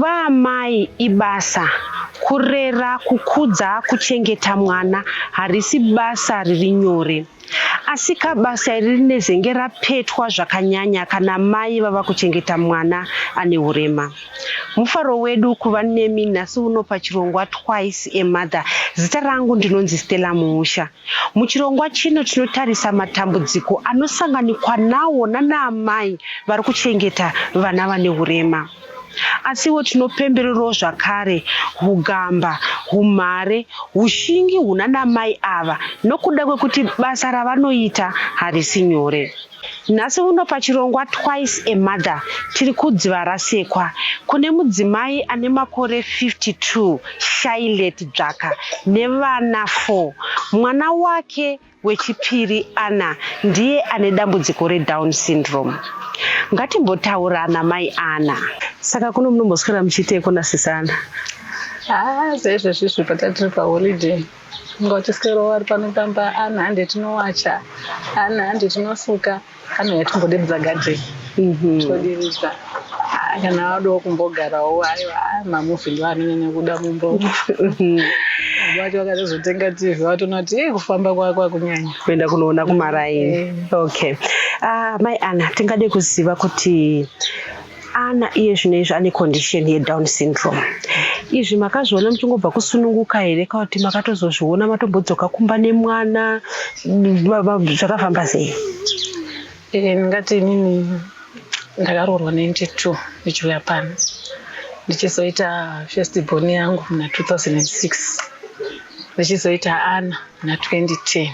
Kuva amai ibasa. Kurera, kukudza, kuchengeta mwana harisi basa riri nyore. Asika basa iri rinezenge rapetwa zvakanyanya kana mai vava kuchengeta mwana ane hurema. Mufaro wedu kuva nemi nhasi uno pachirongwa Twice a Mother. Zita rangu ndinonzi Stella Muusha. Muchirongwa chino tinotarisa matambudziko anosanganikwa nawo nanaamai vari kuchengeta vana vane hurema. Asiwo tinopembererawo zvakare hugamba, humhare, hushingi hunanamai ava nokuda kwekuti basa ravanoita harisi nyore. Nhasi uno pachirongwa Twice a Mother tiri kuDzivarasekwa kune mudzimai ane makore 52 Shylet Dzvaka nevana 4. Mwana wake wechipiri Anna ndiye ane dambudziko reDown syndrome. Ngatimbotaura namai Anna. Saka kuno munomboswera muchiiteiko nasisi Anna? Haa saizvezvizvi patatiri paholiday Inga uchiswerawo vari pano pamba ana hande tinowacha ana hande tinosuka anouya timbodiridza garden todiridza. Ah, kana wadawo kumbogarawo aiwa ah, mamovie ndo anonyanya kuda mumba umu. Baba vacho vakatozotenga TV vatoona kuti "Eh, kufamba kwakunyanya. Kuenda kunoona kumaraini. Okay. Mai Anna, tingade kuziva kuti Anna iye zvino izvi ane condition yeDown syndrome. Izvi makazviona muchingobva kusununguka here kana kuti makatozozviona matombodzoka kumba nemwana zvakafamba sei? Ndingati inini ndakaroorwa 92 ndichiuya pano ndichizoita first born yangu muna 2006 ndichizoita Anna muna 2010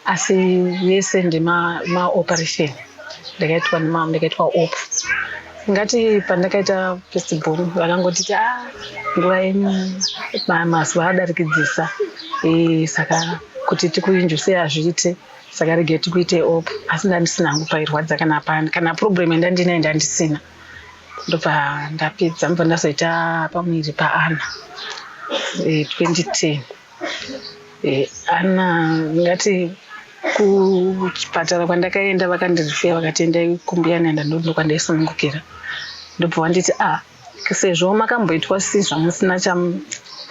asi yese ndemaoperation ndakaitwa nemama ndakaitwa op. Ngati pandakaita first born vakangotiti ah nguva yenyu mazuva adarikidzisa saka kuti tikuinjuse hazviite saka regai tikuite op asi ndandisina hangu pairwadza kana pani kana problem yandandinayo ndandisina ndobva ndapedza ndobva ndazoita pamuviri paAnna 2010. Anna ndingati kuchipatara kwandakaenda vakandirifeya vakati endai kumbuya nenda ndokwandaisunungukira ndobva vanditi ah sezvo makamboitwa zvamusina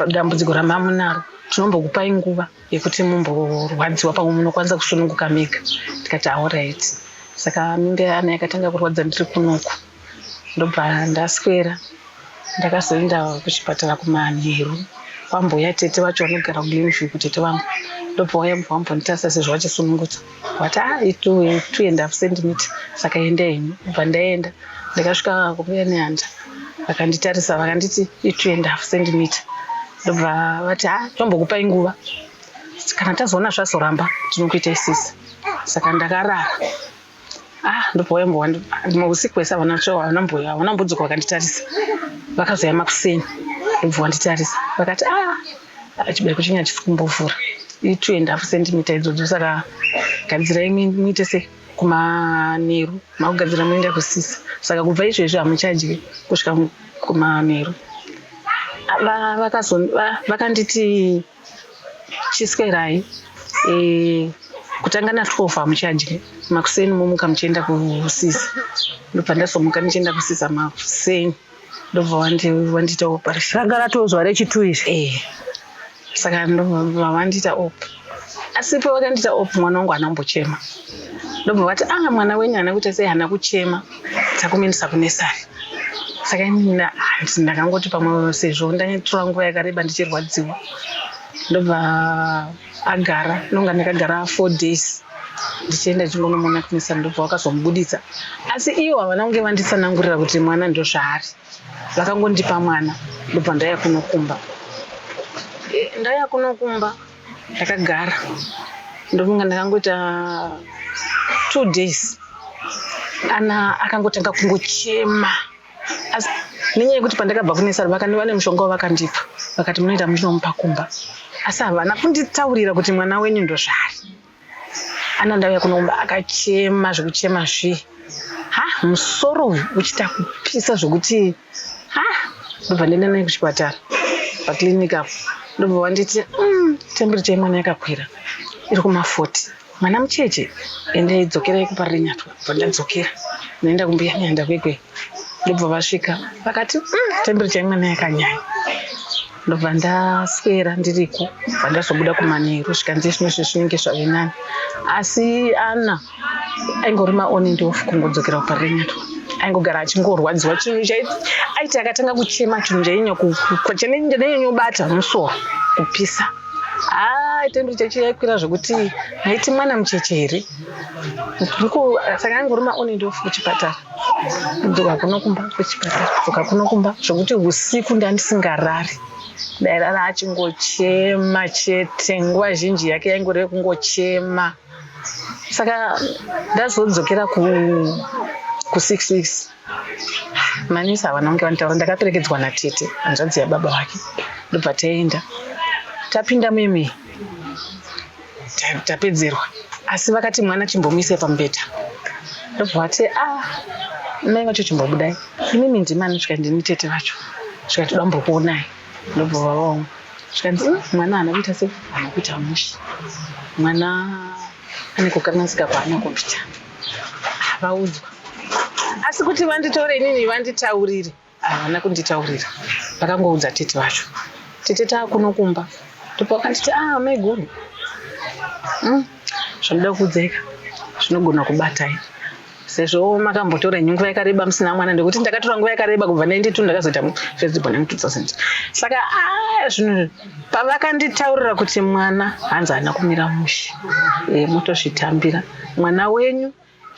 dambudziko ramamunaro tinombokupai nguva yekuti mumborwadziwa pamwe munokwanisa kusununguka mega ndikati alright. Saka mimba yaAnna yakatanga kurwadza ndiri kunoku ndobva ndaswera ndakazoenda kuchipatara kumanheru kwambuya tete vacho vanogara kuGlenview kutete vangu ndobva vauya mubva vambonditarisa sezvo vachisunungutsa vati ah 2.5 centimeter saka endai henyu ndobva ndaenda ndakasvika kumbuya nehanda vakanditarisa vakanditi i2.5 centimeter ndobva vati ah tombokupai nguva kana tazoona zvazoramba tinokuita isisi saka ndakarara ah ndobva vauya mausiku ese havana havana mbodzoka vakanditarisa vakazouya makuseni ndobva vanditarisa vakati ah chibereko chenyu hachisi kumbovhura i2.5 centimeter idzodzo saka gadzirai muite sei kumanheru makugadzira muenda kusisa saka kubva izvezvi hamuchadyi kusvika kumanheru vakanditi chiswerai kutanga na12 hamuchadyi makuseni momuka muchienda kusisa ndobva ndazomuka ndichienda kusisa makuseni ndobva wandiita operation Ranga ratozwa rechitu iri. Saka ndobva vandiita op asi pavakandiita op mwana wangu haana kumbochema ndobva vati ah mwana wenyu haana kuita sei haana kuchema takumuendesa kunursery saka inini ndakangoti pamwe sezvo ndatora nguva yakareba ndichirwadziwa ndobva agara nonga ndakagara 4 days ndichienda ndichingonomuona kunursery ndobva vakazomubuditsa asi ivo havana kunge vanditsanangurira kuti mwana ndozvaari vakangondipa mwana ndobva ndauya kunokumba. Ndauya kunokumba ndakagara ndofunga ndakangoita 2 days Anna akangotanga kungochema asi nenyaya yekuti pandakabva kunursery vane mushonga wavakandipa vakati munoenda muchinomupa kumba asi havana kunditaurira kuti mwana wenyu ndozvaari. Anna ndauya kunokumba akachema zvekuchema zviye ha musoro uyu uchiita kupisa zvekuti ha ndobva ndaenda naye kuchipatara paclinic apo ndobva vanditi temperature yemwana yakakwira iri kuma40 mwana mucheche endai dzokerai kuParirenyatwa ndobva ndadzokera ndaenda kumbuya nehanda kwekwe. Ndobva vasvika vakati temperature yemwana yakanyanya. Ndobva ndaswera ndiriko, bva ndazobuda kumanheru zvikanzi zvino izvi zvinenge zvave nani. Asi Anna aingori maon and off kungodzokera kuParirenyatwa. Aingogara achingorwadziwa chinhu chai aiti akatanga kuchema chinhu chainyanyobata musoro kupisa. Haa temperature yacho yaikwira zvekuti maiti mwana mucheche here? Ndiko saka aingori maon and off kuchipatara. Kudzoka kuno kumba kuchipatara, kudzoka kuno kumba zvekuti usiku ndandisingarari. Ndairara achingochema chete nguva zhinji yake yaingori yekungochema. Saka ndazodzokera ku ku 6 weeks manesi havana kunge vanditaura ndakaperekedzwa natete hanzvadzi yababa vake ndobva taenda tapinda muime tapedzerwa asi vakati mwana chimbomuisai pamubhedha ndobva vati ah mai vacho chimbobudai imimi ndimani svika ndini tete vacho svika toda kumbokuonai ndobva vavaona zvikanzi mm, mwana haana kuita sei haana kuita mushe mwana ane kukanganisika kwaana kuita vaudzwa asi kuti vanditore inini vanditaurire havana kunditaurira vakangoudza tete vacho tete taakuno kumba ndipo vakanditi ah maiguru mm, zvanoda kuudzeka zvinogona kubatai sezvo makambotora henyu nguva yakareba musina mwana ndekuti ndakatora nguva yakareba kubva 92 ndakazoita first born yangu 2000 saka ah, zvinhu pavakanditaurira kuti mwana hanzi haana kumira mushe e, motozvitambira mwana wenyu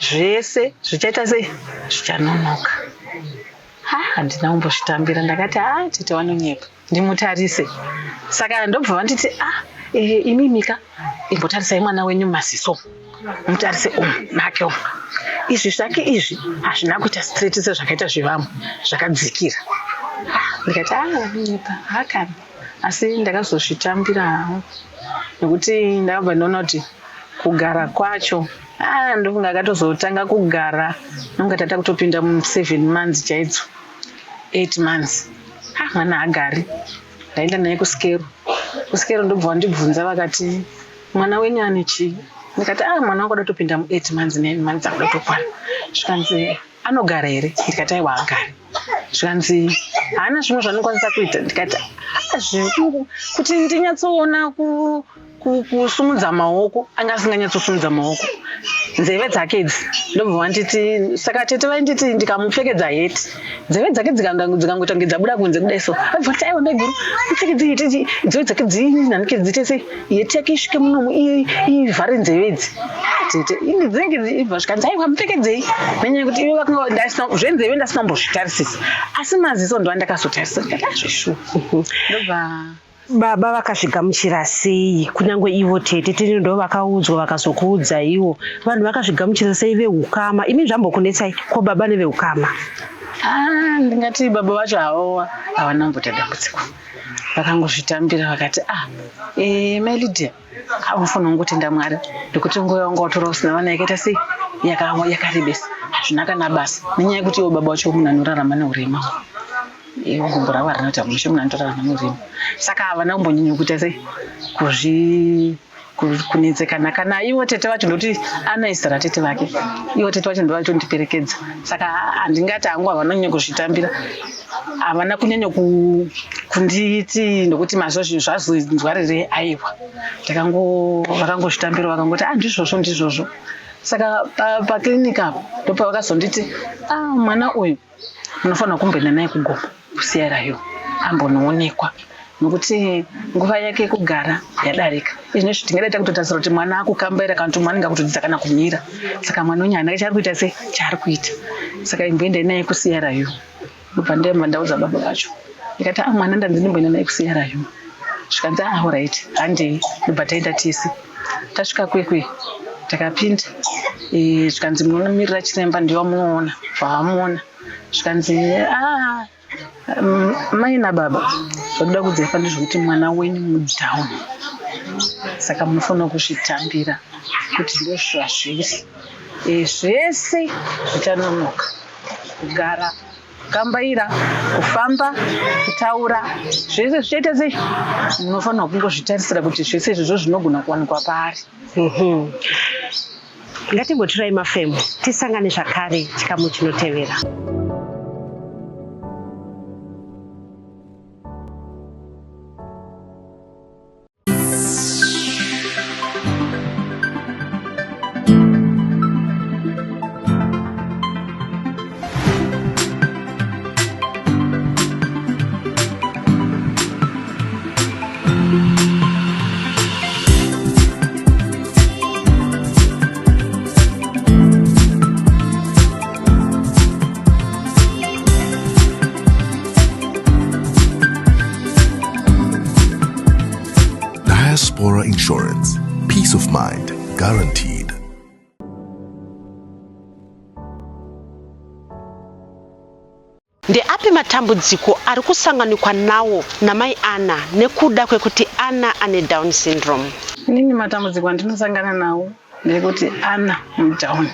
zvese zvichaita sei zvichanonoka handina kumbozvitambira ndakati ha tete vanonyepa ndimutarise saka ndobva vanditi ah eh, imimika imbotarisai mwana wenyu maziso mutarise umu make umu izvi zvake izvi hazvina kuita straight sezvakaita zvevamwe zvakadzikira ah, ndikati ah vanonyepa hakani asi ndakazozvitambira hangu nekuti ndakabva ndaona kuti kugara kwacho ah ndofunga akatozotanga kugara nonga tata kutopinda museven months chaidzo 8 months ah mwana haagari ndaenda naye kusikero kusikero ndobva vandibvunza vakati mwana wenyu ane chii ndikati ah mwana wangu adatopinda mu8 months 9 months akuda kutokwana zvikanzi anogara here ndikati aiwa haagari zvikanzi haana zvimwe zvaanokwanisa kuita ndikati ah, kuti ndinyatsoona kusumudza maoko anga asinganyatsosimudza maoko nzeve dzake idzi ndobva vanditi saka tete vainditi ndikamupfekedza heti nzeve dzake dzikangoita kunge dzabuda kunze kudai so vabva vati aiwa maiguru mupfekedze heti idzi nzeve dzake dzinhanike dziite sei heti yake isvike munomu ivhare nzeve idzi tete ini dzinenge ibva zvikanzi aiwa mupfekedzei nenyaya yekuti ivo vakanga zvenzeve ndasina kumbozvitarisisa asi maziso ndoandakazotarisa ndikati azveshuwa ah, ndobva Baba vakazvigamuchira sei kunyange ivo tete tete ndo vakaudzwa vakazokuudzaiwo vanhu vakazvigamuchira sei vehukama imi zvambokunetsai ko baba nevehukama ah, ndingati baba vacho havo havana kumboita dambudziko vakangozvitambira vakati ah e, mai Lydia unofanira kungotenda Mwari nekuti nguva yawanga watora usina vana yakaita sei yakarebesa hazvina kana basa nenyaya yekuti iwo baba wacho munhu anorarama neurema ivo gumbo ravo harina kuita mushe munhu anotorarama neurema saka havana kumbonyanya kuita sei kuzvi kunetsekana kana ivo tete vacho ndokuti anaisa ratete vake ivo tete vacho ndovatondiperekedza saka handingati hangu havana kunyanya kuzvitambira havana kunyanya kunditi ndokuti mazuva zvinhu zvazonzwarire aiwa vakangozvitambira vakangoti ah ndizvozvo ndizvozvo saka paclinic apo ndopavakazonditi ah mwana uyu munofanira kumboenda naye kugomo kuCRU ambonoonekwa nokuti nguva yake yekugara yadarika izvinezvi tingadai takutotarisira kuti mwana akukambaira kana kuti mwana anenge akutodzidza kana kumira saka mwana uyu haana chaari kuita sei chaari kuita saka imboendai naye kuCRU ndobva ndamba ndaudza baba vacho ndikati a ah, mwana ndanzi ndimboenda naye kuCRU zvikanzi ah alright handei ndobva taenda tese tasvika kwekwe takapinda eh, zvikanzi munomirira chiremba ndiye wamunoona vamuona zvikanzi ah, mai nababa zvakuda kudzefa ndezvekuti mwana wenyu mudown saka munofanira kuzvitambira kuti ndozvazviri eh, zvese zvichanonoka kugara Kukambaira, kufamba, kutaura, zvese zvichaita sei? Munofanirwa kungozvitarisira kuti zvese izvozvo zvinogona kuwanikwa paari. Mhm. Ngatimbotorai mafemo tisangane zvakare chikamu chinotevera. Diaspora Insurance. Peace of mind guaranteed. Ndeapi matambudziko ari kusanganikwa nawo namai Anna nekuda kwekuti Anna ane Down syndrome? Inini matambudziko andinosangana nawo ndekuti Anna mudown.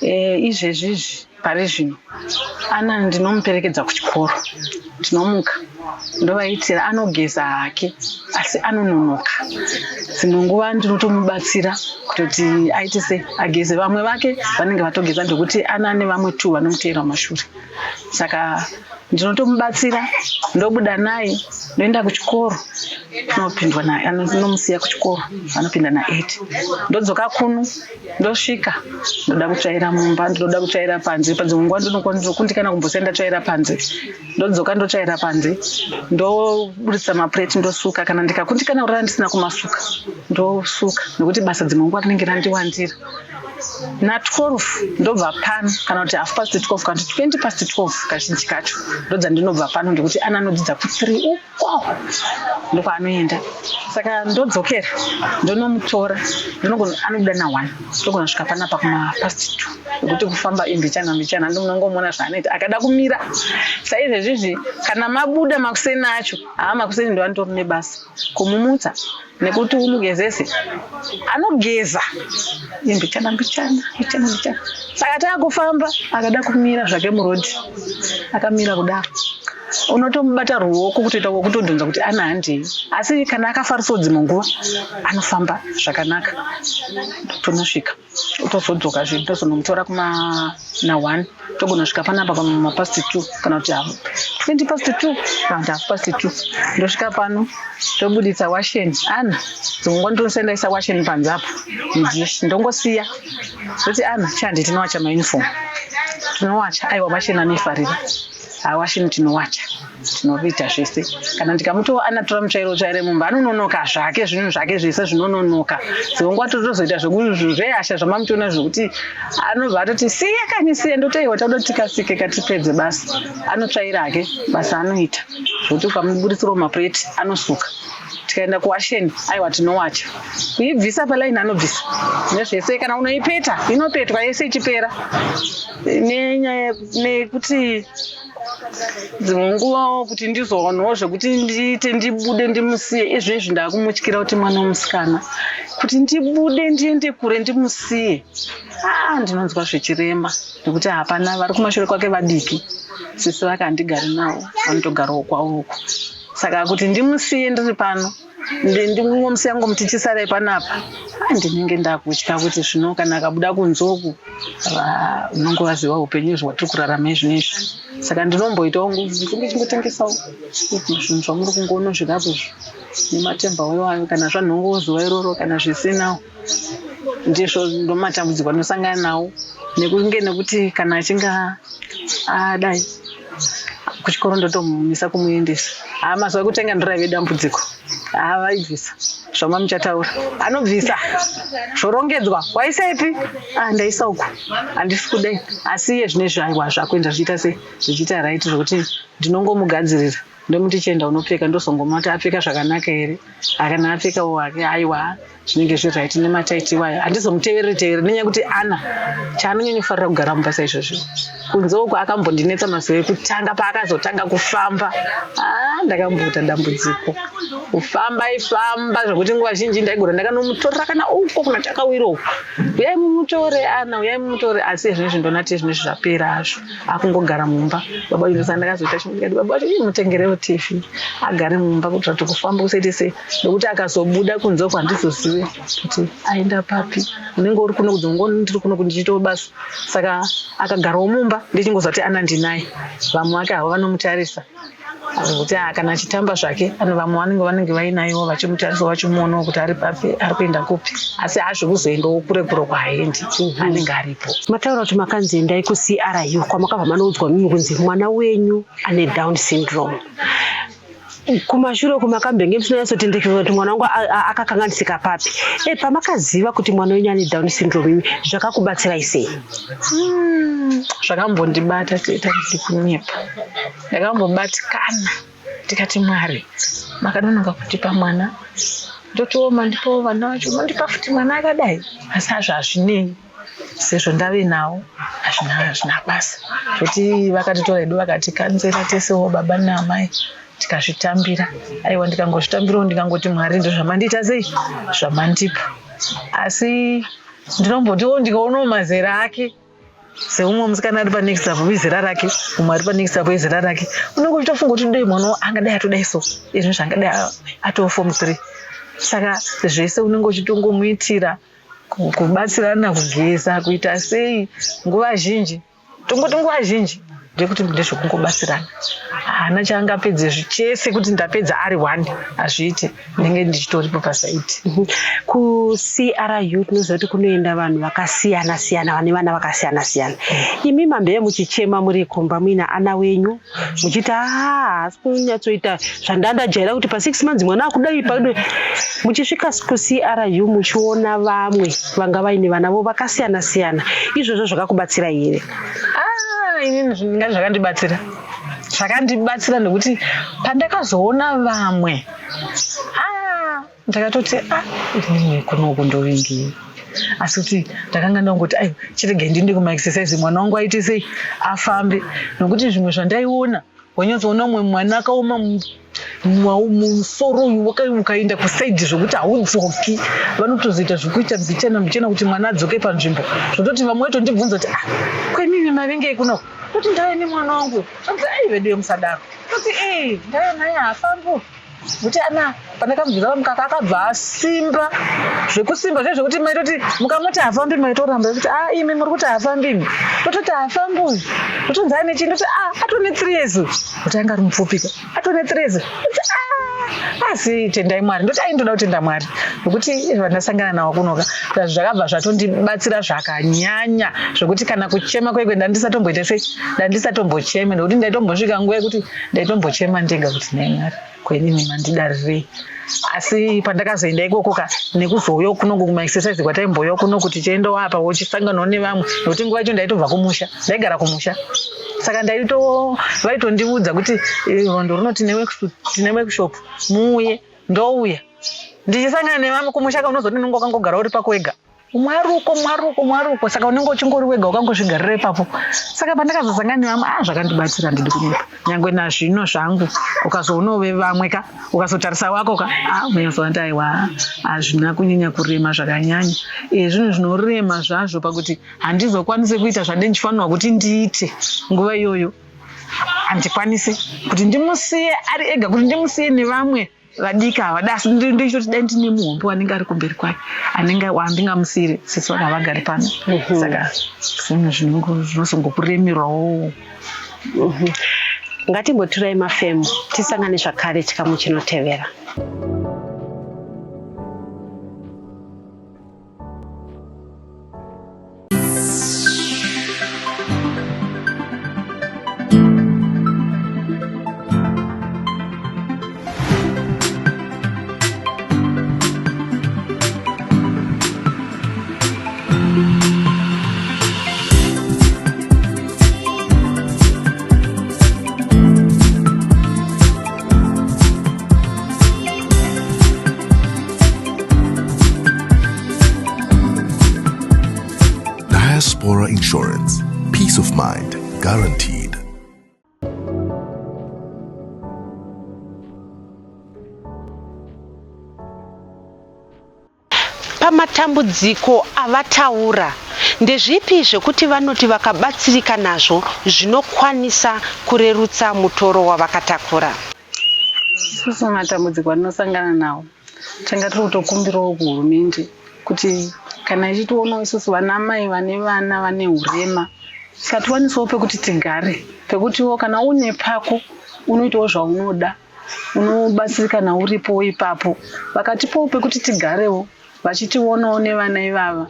E, izvezvi izvi pari zvino Anna ndinomuperekedza kuchikoro. Ndinomuka ndovaitira anogeza hake asi anononoka. Dzimwe nguva ndinotomubatsira kutoti aite se ageze. Vamwe vake vanenge vatogeza ndokuti Anna ane vamwe two vanomuteera mumashure. Saka ndinotomubatsira ndobuda naye ndoenda kuchikoro kunopindwa naye anomusiya kuchikoro anopinda na8 ndodzoka kuno ndosvika ndoda kutsvaira mumba ndinoda kutsvaira panze padzimwe nguva ndinokundikana kumbosiya ndatsvaira panze ndodzoka ndotsvaira panze ndoburitsa mapureti ndosuka kana ndikakundikana kurara ndisina kumasuka ndosuka nekuti basa dzimwe nguva rinenge randiwandira na12 ndobva pano kana kuti half past 12 kana kuti 20 past 12 kazhinji kacho ndodzandinobva pano ndekuti ana anodzidza ku3 uko ndokwaanoenda saka ndodzokera ndonomutora ndinogona anobuda na1 ndogona kusvika panapa kuma past 2 nekuti kufamba imbichana mbichana ndomunongomuona zvaanoita akada kumira saizvezvizvi kana mabuda makuseni acho haa makuseni ndoanditori nebasa kumumutsa nekuti umugezese anogeza mbichana mbichana mbichana mbichana saka taakufamba akada kumira zvake murodhi akamira kudaro unotomubata ruoko kutoita wokutodhonza kuti ana handei asi kana akafarisawo dzimwe nguva anofamba zvakanaka tonosvika tozodzoka zvedu tozonomutora kuma na one togona kusvika panapa pamapast two kana kuti hafu 20 past two kana kuti half past two ndosvika pano tobuditsa washeni ana dzimwe nguva ndinosiya ndaisa washeni panze apo mudhishi ndongosiya ndoti ana chandi tinowacha mauniform tinowacha aiwa washeni anoifarira hawashini tinowacha tinoita zvese kana ndikamuti anatora mutsvairo utsvaire mumba anononoka zvake zvinhu zvake zvese zvinononoka dzimwe nguva totozoita zvehasha zvamamutoona zvekuti anobva atoti siya kani siya ndotoiwa tauda kuti tikasike katipedze basa anotsvaira hake basa anoita zvekuti ukamuburitsirawo mapureti anosuka tikaenda kuwasheni aiwa tinowacha kuibvisa palaini anobvisa nezvese kana unoipeta inopetwa yese ichipera nenyaya nekuti dzimwe nguvawo kuti ndizowanawo zvekuti ndiite ndibude ndimusiye izvezvi ndakumutyira kuti mwana wemusikana kuti ndibude ndiende kure ndimusiye ah ndinonzwa zvichirema nekuti hapana vari kumashure kwake vadiki sisi vake handigari navo vanotogarawo kwavo uko saka kuti ndimusiye ndiri pano ndingomusiya ngomuti chisarai panapa ah, ndinenge ndakutya kuti zvino kana akabuda kunze uku unongovaziva upenyu izvi hwatiri kurarama izvino izvi saka ndinomboitawo ndichingotengesawo zvinhu zvamuri kungoona zvirapo izvi nematemba iwayo kana zvanhongowo zuva iroro kana zvisinawo ndizvo ndomatambudziko anosangana nawo nekunge nekuti kana achinge adai kuchikoro ndotomumisa kumuendesa haa mazuva ekutenga ndoraive dambudziko haa vaibvisa zvama muchataura anobvisa zvorongedzwa waisaipi ah, ndaisa uku handisi kudai asi iye zvine zvaiwa zvakuenda zvichiita sei zvichiita right zvekuti ndinongomugadzirira ndomuti chienda unopfeka ndozongoma kuti apfeka zvakanaka here akana apfekawo hake aiwa zvinenge zviri right nemataiti iwayo handizomutevereri teveri nenyaya yekuti ana chaanonyanyofarira kugara mumba saizvozvo kunze uko akambondinetsa mazuva ekutanga paakazotanga kufamba ah, ndakamboita dambudziko kufamba aifamba zvekuti nguva zhinji ndaigona ndakanomutorera kana uko kuna takawira uko uyai mumutore ana uyai mumutore asi zvinezvi ndonati zvinezvi zvapera hazvo akungogara mumba baba vacho ndosaka ndakazoita chimwe ndikati baba vacho ii mutengerewo tv agare mumba kuitira kuti kufamba kusaite sei nekuti akazobuda kunze uko handizozive kuti aenda papi unenge uri kuno kudzimwe ndiri kuno kundichiitawo basa saka akagarawo mumba ndichingoziva kuti ana ndinaye vamwe vake havo vanomutarisa Kuti ah, kana achitamba zvake ano vamwe vanenge vanenge vainayewo vachimutarisa vachimuonawo kuti ari papi ari kuenda kupi asi haazvekuzoendawo kure kure kwaaendi mhm. anenge aripo. Mataura kuti makanzi endai kuCRU kwamakabva manoudzwa mimi kunzi mwana wenyu ane down syndrome kumashure uku makambenge musinanyatsotendekeka kuti mwana wangu akakanganisika papi e pamakaziva kuti mwana wenyu ane down syndrome imi zvakakubatsirai sei hmm, zvakambondibata tete handidi kunyepa ndakambobatikana ndikati mwari makanonoka kutipa mwana Ndotiwo mandipawo vana vacho mondipa futi mwana akadai asi hazvo hazvinei sezvo ndave nawo hazvina hazvina basa zvoti vakatitora hedu vakatikanzera tesewo baba naamai tikazvitambira aiwa ndikangozvitambirawo ndikangoti mwari ndozvamandiita sei zvamandipa asi ndinombotiwo ndikaonawo mazera ake seumwe musikana ari panext apo izera rake umwe ari panext apo izera rake unenge uchitofunga kuti dai mwana angadai atodai so izvi zvangadai atoo form three saka zvese unenge uchitongomuitira kubatsirana kugeza kuita sei nguva zhinji tongoti nguva zhinji ndekuti ndezvekungobatsirana haana chaangapedze chese kuti ndapedza ari one hazviite ndinenge ndichitoripo pasaiti mhm. kucru tinoziva kuti kunoenda vanhu vakasiyana siyana vane vana vakasiyana siyana imi mambeye muchichema muri kumba muina ana wenyu muchiti ah, haasi kunyatsoita zvandandajaira kuti pasix months mwana akudai pade muchisvika kucru muchiona vamwe vanga vaine vana vo vakasiyana siyana izvozvo zvakakubatsira here ah, inini ndingati zvakandibatsira zvakandibatsira nekuti pandakazoona vamwe ah, ndakatoti ah inini kunoku ndovingei asi kuti ndakanga ndangoti aiwa chirege ndiende kumaexercise mwana wangu aite sei afambe nokuti zvimwe zvandaiona wanyatsoona umwe mwana akaoma musoro uyu ukaenda kusaidi zvekuti haudzoki vanotozoita zvekuita mbichana mbichana kuti mwana adzoke panzvimbo zvototi vamwe vaitondibvunza kuti ah kwemimi mavengei kunoku toti ndave nemwana wangu zvanzi ai veduwe musadaro toti ee ndave naye haafambi Kuti ana pandakamubvisa pamukaka akabva asimba zvekusimba zve zvekuti maitoti mukamuti hafambi maitoramba kuti a ah, imi muri kuti hafambi imi tototi hafambi uyu totonzi ane chii ndoti a ah, atone three years kuti anga ari mupfupika atone three years kuti a ah, asi tendai mwari ndoti ai ndoda kutenda mwari nokuti vandasangana nawo kunoka zvakabva zvatondibatsira zvakanyanya zvekuti kana kuchema kwekwe ndandisatomboita sei ndandisatombocheme nekuti ndaitombosvika nguva yekuti ndaitombochema ndega kuti nhai mwari kwenini mandidarirei asi pandakazoenda ikoko ka nekuzouya kunoku kumaexercise kwataimbouya kunoku tichiendawo apa wochisanganawo nevamwe nekuti nguva yacho ndaitobva kumusha ndaigara kumusha saka ndaito vaitondiudza kuti eh, hondo runo tine workshop muuye ndouya ndichisangana nevamwe kumusha ka unozoti unenge wakangogara uri pako wega mwaruko mwaruko mwaruko saka unenge uchingori wega wakangozvigarira ipapo saka pandakazosangana nevamwe a ah, zvakandibatsira ndidi kunyepa nyangwe nazvino zvangu ukazoonawo vevamwe ka ukazotarisa wako ka a ah, unyazoona kuti aiwa hazvina kunyanya kurema zvakanyanya e zvinhu zvinorema zvazvo pakuti handizokwanise kuita zvande ndichifanirwa kuti ndiite nguva iyoyo handikwanise kuti ndimusiye ari ega kuti ndimusiye nevamwe vadiki havadi asi ndichitoti dai ndine muhombe wanenge ari kumberi kwake anenge wandingamusiyire sisi vake havagari pano mhm. saka zvinhu zvinozongokuremerawo mhm. ngatimboturai mafemo tisangane zvakare chikamu chinotevera Diaspora Insurance. Peace of mind guaranteed. Pamatambudziko avataura, ndezvipi zvekuti vanoti vakabatsirika nazvo zvinokwanisa kurerutsa mutoro wavakatakura? Isusu matambudziko atinosangana nawo tanga tiri kutokumbirawo kuhurumende kuti kana ichitionawo isusu vana mai vane vana vane urema tikatiwanisawo pekuti tigare pekutiwo kana une pako unoitawo zvaunoda unobatsirikana uripo ipapo vakatipawo pekuti tigarewo vachitionawo nevana ivava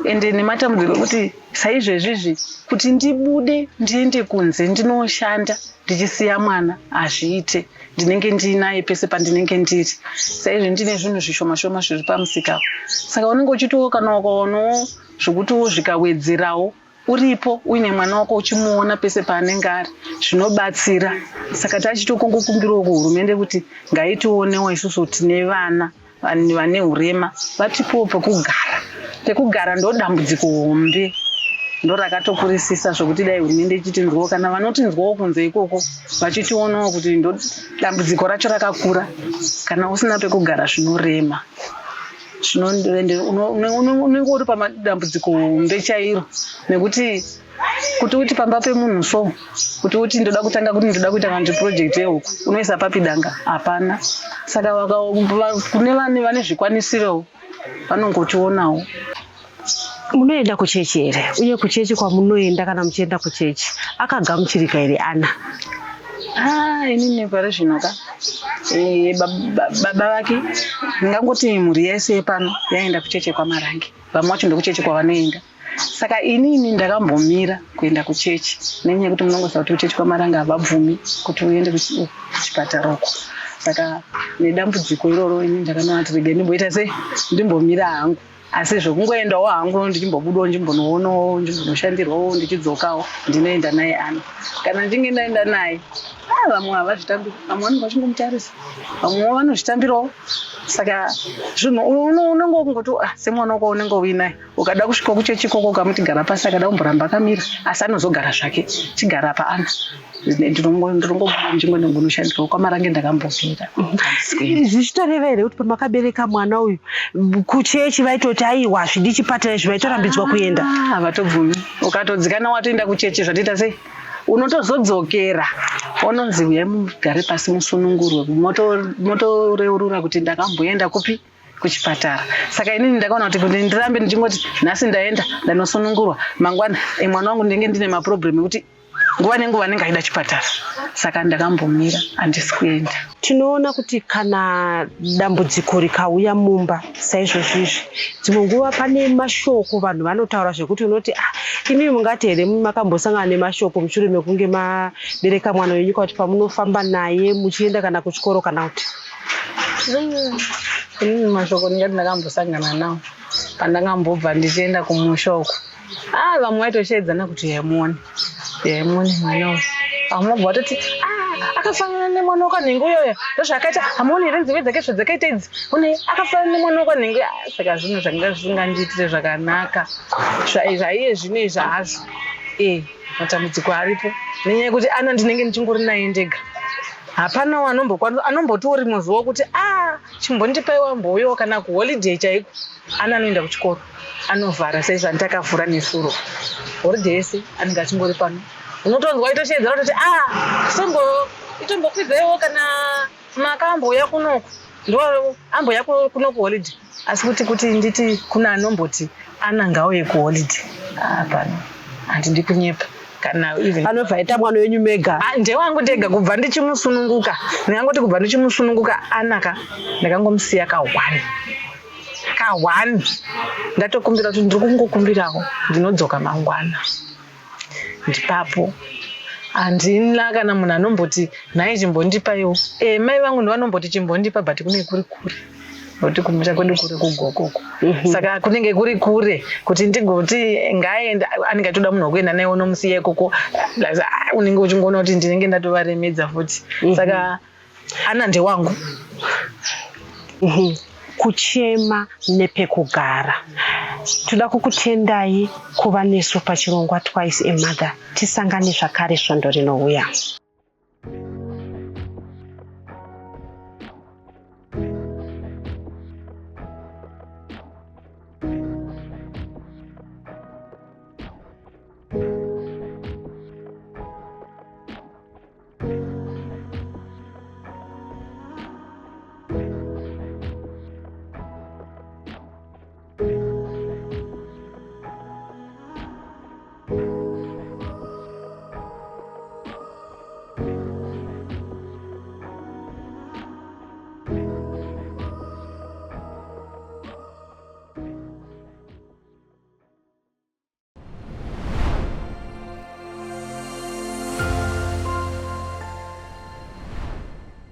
ende nematambudziko ekuti saizvezvizvi kuti ndibude ndiende kunze ndinoshanda ndichisiya mwana hazviite ndinenge ndiinaye pese pandinenge ndiri saizvi ndine zvinhu zvishoma shoma zviri pamusika saka unenge uchitiwo kana ukaonawo zvekutiwo zvikawedzerawo uripo uine mwana wako uchimuona pese paanenge ari zvinobatsira saka tachitokongokumbirawo kuhurumende kuti ngaitionewo isusu tine vana vane urema vatipewo pekugara. Pekugara ndo dambudziko hombe ndorakatokurisisa zvokuti dai hurumende ichitinzwawo kana vanotinzwawo kunze ikoko vachitionawo kuti ndo dambudziko racho rakakura. Kana usina pekugara zvinorema. Ende unenge uri pamadambudziko hombe chairo nekuti kuti uti pamba pemunhu so kuti uti ndoda kutanga kuti ndoda kuita kana kuti project yehuku unoisa papi danga hapana. Saka kune vane zvikwanisiro vanongotionawo. Munoenda kuchechi here? Uye kuchechi kwamunoenda kana muchienda kuchechi akagamuchirika here Ana? Ah, inini pari zvino ka baba vake ndingangoti mhuri yese yepano yaenda kucheche kwaMarange, vamwe vacho ndokucheche kwavanoenda. Saka inini ndakambomira kuenda kuchechi nenyaya yekuti munongoziva kuti kuchechi kwaMarange havabvumi kuti uende kuchipatara uko. Saka nedambudziko iroro inini ndakanoona kuti regai ndimboita sei, ndimbomira hangu. Asi zvekungoendawo hangu ndichimbobudawo ndichimbonoonawo ndichimbonoshandirwawo ndichidzokawo ndinoenda naye Ana. Kana ndichinge ndaenda naye vamwe havazvitambiri, vamwe vanenge vachingomutarisa, vamwewo vanozvitambirawo. Saka zvinhu unenge wakungoti semwana wako unenge uinaye ukada kusvika kuchechi ikoko ukamuti gara pasi akada kumboramba akamira asi anozogara zvake chigara paana. Ndinongobuda ndichingonoshandirawo kwaMarange ndakambomira. Zvichitoreva here kuti pamakabereka mwana uyu kuchechi vaitoti aiwa hazvidi chipatara izvi vaitorambidzwa kuenda? Havatobvumi. Ukatodzikana watoenda kuchechi zvatoita sei? Unotozodzokera unonzi uyai mugare pasi musunungurwe motoreurura kuti ndakamboenda kupi kuchipatara. Saka inini ndakaona kuti kuti ndirambe ndichingoti nhasi ndaenda ndanosunungurwa mangwana mwana wangu ndinenge ndine maproblem ekuti nguva nenguva anenge achida chipatara. Saka ndakambomira handisi kuenda. Tinoona kuti kana dambudziko rikauya mumba saizvozvi izvi, dzimwe nguva pane mashoko vanhu vanotaura zvekuti unoti imi mungati here makambosangana nemashoko mushure mekunge mabereka mwana wenyu kuti pamunofamba naye muchienda kana kuchikoro kana kuti? Inini mashoko ndingati ndakambosangana nawo pandakambobva ndichienda kumusha uko. Vamwe vaitosheedzana kuti yaimuone, yaimuone mwana uyu. Vamwe vabva vatoti akafanana nemwana wekwanhingi uyoyo, ndozvaakaita, hamuoni here nzeve dzake zvadzakaita idzi, une akafanana nemwana wekwanhingi. Saka zvinhu zvanga zvisingandiitire zvakanaka zvaiye zvino izvi hazvo. Matambudziko aripo nenyaya yekuti Ana ndinenge ndichingori naye ndega. Hapana anombotiwo rimwe zuva kuti chimbondipaiwo ambouyawo kana kuholiday chaiko. Ana anoenda kuchikoro anovhara sezvandakavhura nesuro. Holiday yese anenge achingori pano. Unotonzwa itosheedzera kutoti itombokwidzewo kana makambouya kunoku. Ndo ambouya kunoku holiday. Asi kuti nditi kuna anomboti Ana ngauye kuholiday. Hapana. Handidi kunyepa. Kana even anobva aita mwana wenyu mega. Ndewangu ndega kubva ndichimusununguka. Ndingangoti kubva ndichimusununguka Ana ka ndakangomusiya ka1. Ka1. Ndatokumbira kuti ndiri kungokumbirawo ndinodzoka mangwana. Ndipapo. Handina kana munhu anomboti nhai chimbondipaiwo. Mai vangu ndovanomboti chimbondipa but kune kuri kure. Nokuti kumusha kwedu kuri kugokoko. Saka kunenge kuri kure kuti ndigoti ngaende anenge achitoda munhu wekuenda naye unomusiya ikoko. Unenge uchingoona kuti ndinenge ndatovaremedza futi. Saka Ana ndewangu. Kuchema nepekugara. Toda kukutendai kuva nesu pachirongwa Twice a Mother. Tisangane zvakare svondo rinouya.